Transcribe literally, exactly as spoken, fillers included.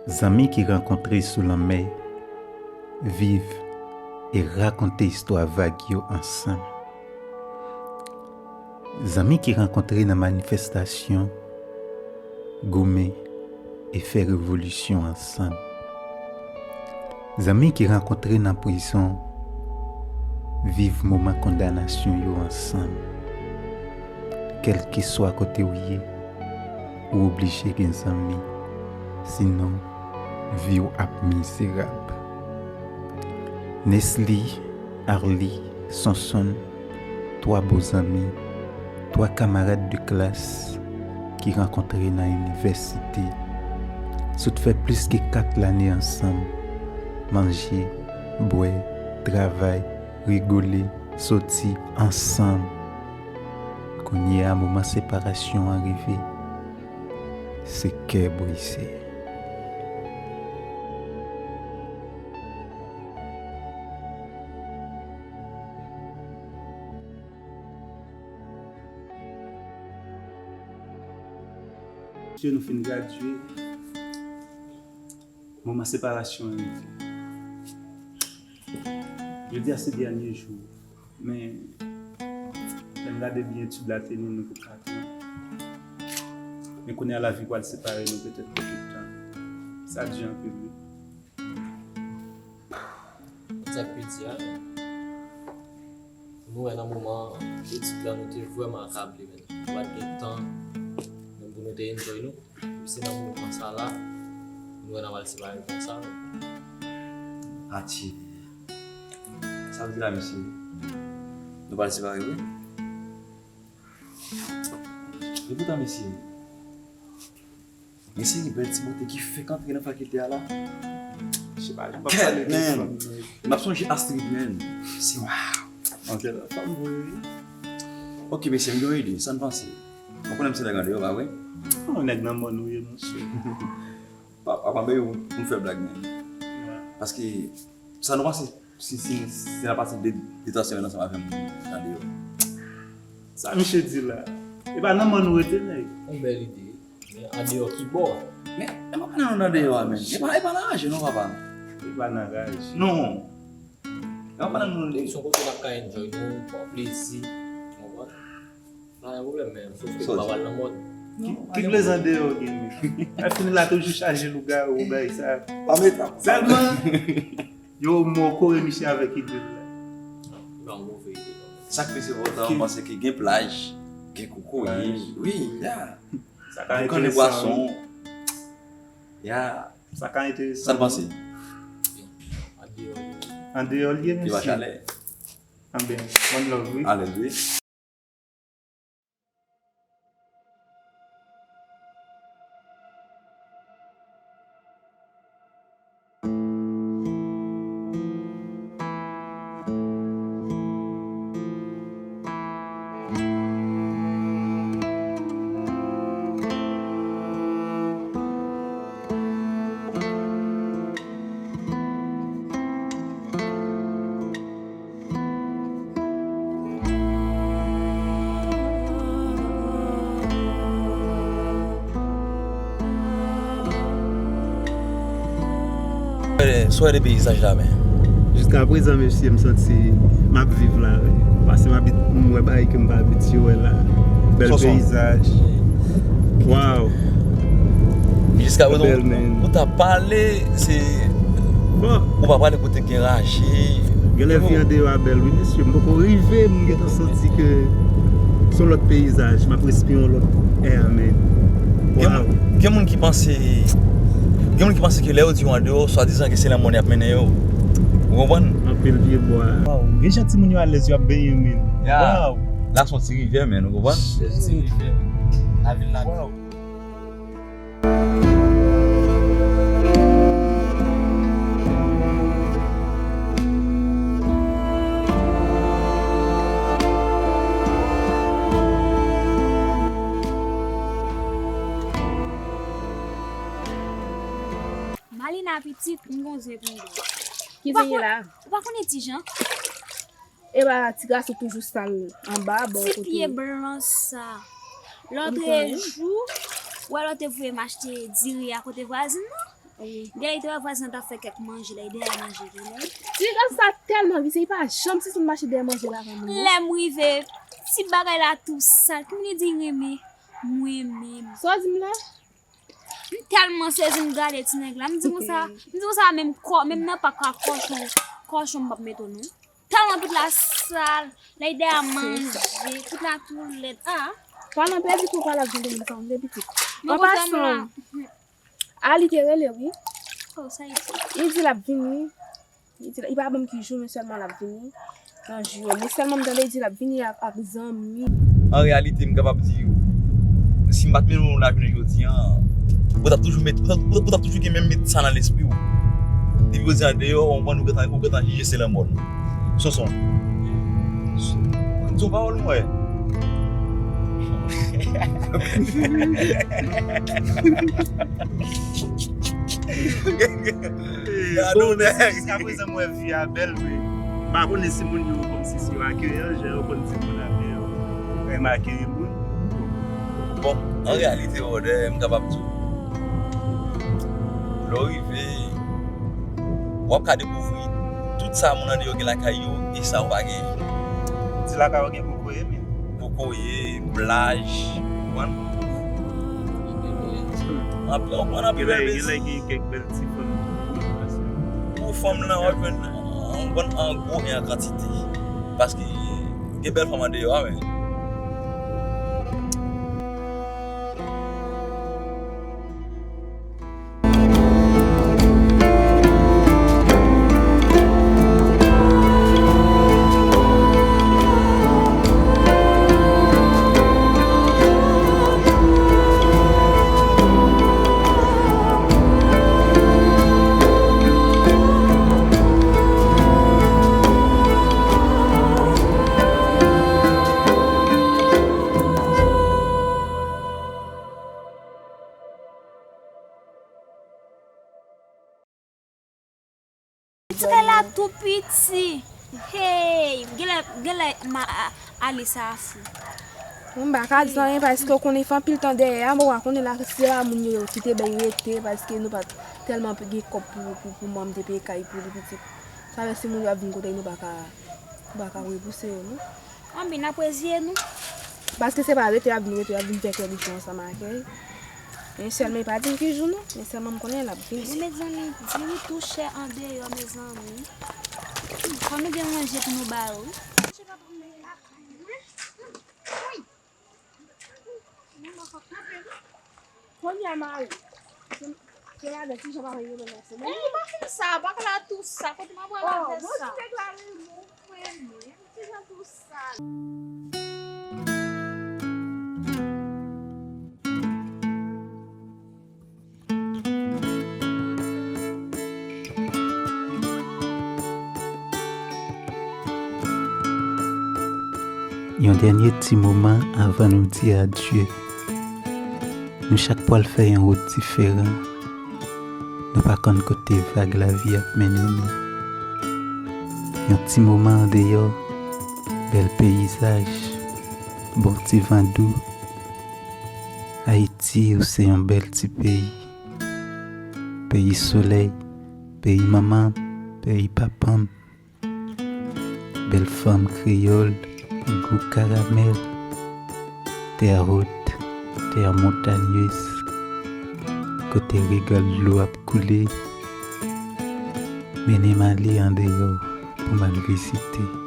Zanmi ki rankontre sou lanmè, viv e rakonte istwa vag yo ansanm. Zanmi ki rankontre nan manifestasyon, goumen e fè revolisyon ansanm. Zanmi ki rankontre nan prizon, viv moman kondanasyon yo ansanm. Kèlkeswa kote w ye, ou oblije gen zanmi, sinon vi w ap mizerab. Nesly, Arly, Sonson, twa bon zanmi, twa kamarad de klas ki rankontre nan inivèsite. Sot fè plis ke kat lane ansanm, manje, bwè, travay, rigole, soti ansanm. Kounye a, moman separasyon an rive. Se kè brize. Ke nou fin gradye, moman separasyon an rive. Jodi a se dènye jou. Men, lè m gade byen, etid la te ni nou pou kat an. Men kounye a lavi pral separe nou petèt pou tout tan. Sa di anpil, wi. Sa k pi di a, men. Nou wè nan moman etid la, nou te vrèman akable, men. Nou pa t gen tan, menm pou nou te enjoy nou. Epi se nan moman sa la, nou wè n ap al separe konsa, men. Atye. Sa vle di la, mesye? Nou pral separe, wi. Epoutan, mesye, gen seri bèl ti bote ki fèk antre nan fakilte a la. Se pa, m p ap pale de fanm, men. M ap sonje Astrid, men. Se, waw. Manzè la fanm vre, wi. Ok, mesye, m gen yon ide. Sa n panse? Mwen konnen m se nèg andeyò, pa vre? Non, nèg nan mòn ou ye, monchè. Pa, pa, pa, pou m fè blag, men. Paske, sa nou panse, si, si, si n ap pase de, de twa semèn ansanm avè m andeyò? Sa misye di la? E pa nan mòn ou rete, nèg? Yon bèl ide. Men andeyò ki bò? Men, e pa nan andeyò a, men. E pa, e pa nan raje, non, papa. E pa nan raje. Non. E pa nan nou. Se yon kote n ap ka enjoy nou, pran plezi. Ou konprann? Pa gen pwoblèm, men. Sof ke m pa pral nan mòd. Ki, ki plezi andeyò gen, men? Al fini la toujou chaje lougawou, bagay sa. Pa met la. Sèlman, yo mò kore misye avèk ide l la. Se pa yon move ide, non. Sa k pi enpòtan, m panse ke gen plaj, gen kokoye. Wi, ya. Sa ka enteresan, wi. Ya. Sa ka enteresan. Sa n panse? Andeyò l ye, mesye. Anben, one love, wi. Alèz, wi. Sa w wè de peyizaj la, men? Jiska prezan, mesye, m santi m ap viv la, wi. Paske m abit, m wè bagay ke m pa abitye wè la. Bèl peyizaj. Waw. Jiska prezan, ou t ap pale, se, ou pa prale kote gen raje. Genlè vi andeyò a bèl, wi, mesye. M poko rive, m gentan santi ke se yon lòt peyizaj. M ap respire yon lòt è, men. Gen moun ki panse, gen moun ki panse ke lè yo di yo andeyò, swadizan ke se lanmò y ap mennen yo. Ou konprann? Anpil pye bwa. Waw, gen jan timoun yo alèz, y ap benyen, men. Waw. La se yon ti rivyè, men, ou konprann? Ti rivyè. Lavil la. Waw. Malina pitit, m gon zen pou ou. Ki zen ye la? Ou pa konnen Tijan? Epa ti gason toujou sal anba bò kote. Ti pye blan sa. Lòtrejou, ou wè lè w te voye m achte diri a kote vwazin nan? Wi. Gen lè li te wè vwazin an t ap fè kèk manje la, li dèyè manje genlè. Ti gason sa tèlman visye, li pa janm sispann mache dèyè manje la avè moun yo. Lè m rive, ti bagay la tou sal. Ki moun li di renmen? Mwen menm. Sa w di m la? M tèlman sezi, m gade ti nèg la. M di konsa, m di konsa, menm kò, menm nan pak a kòchon, kòchon m p ap mete w non. Tèlman pit la sal, lè y dèyè manje, pit la tou lèd. Ah. Palan pèdi kou, palan vin de moun sa, m de pitit. An pasan, Ali te rele, wi. Oh, sa y di? Li di l ap vini. Li di, li pa ban m ki jou, men sèlman l ap vini nan jou yo. Men sèlman m tande li di l ap vini ak, ak zanmi. An reyalite, m kapab di w, si m pa t mennen w la jounen jodi a, ou t ap toujou met, ou t ap, ou t ap toujou gen menm met sa nan lespri w. Depi jodi a deyò, ou konprann, ou gentan, ou gentan jije se lanmò l. Sonson. Di yon pawòl, mwen. Gade yon nèg. Jiskaprezan, mwen wè vi a bèl, men m pa konnen si moun yo kòmsi si yo akeyan, jan yo konn di moun akeyan. Renmen akeri moun. Bon, an reyalite, brother, m kapab di w, lè w rive, w ap ka dekouvri tout sa moun andeyò gen lakay yo e sa w pa gen. Di lakay w gen kokoye, men. Kokoye, plaj, w konprann? Anpil, w konprann, anpil bèl mezi. Gen lè gen kèk bèl ti fanm. Pou fanm lan, w ap jwenn an, an, an gwo e an kantite. Paske gen bèl fanm andeyò a, men. Ti kay la tou piti. Hey, genlè, genlè ma, a, Alisa a fou. Mwen m pa ka di anyen paske w konnen fè anpil tan dèyè a, mwen pa konnen la, se la moun yo kite bay rete paske nou pa t tèlman gen kòb pou, pou, pou manm te peye kay pou li pitit. Sa fè si moun yo ap vin kote nou pa ka, nou pa ka repouse yo, non. Anben, n ap reziye nou. Paske se pa rete y ap vin rete, y ap vin fè kè li cho ansanm ak yo. Men sèlman, li pa di m ki jou non, men sèlman m konnen l ap vini. Men mezanmi, diri tou chè andeyò, mezanmi. Fò nou gen manje pou nou ba yo, wi. Kounye a, mari. Se, se madan, ti jan papa yo renmen se. Ey, pa fè sa, pa kla tou sa. Kote m ap wè madan sa? Bon, ti nèg la renmen, mwen renmen. Ti jan tou sa. Yon dènye ti moman avan nou di adye. Nou chak pral fè yon wout diferan. Nou pa konn kote vag lavi ap mennen nou. Yon ti moman andeyò, bèl peyizaj, bon ti van dou. Ayiti, ou se yon bèl ti peyi. Peyi solèy, peyi manman m, peyi papa m. Bèl fanm kreyòl, gou karamèl, tè wot, tè montanyez, kote rigòl dlo ap koule, mennen m ale andeyò pou m al vizite.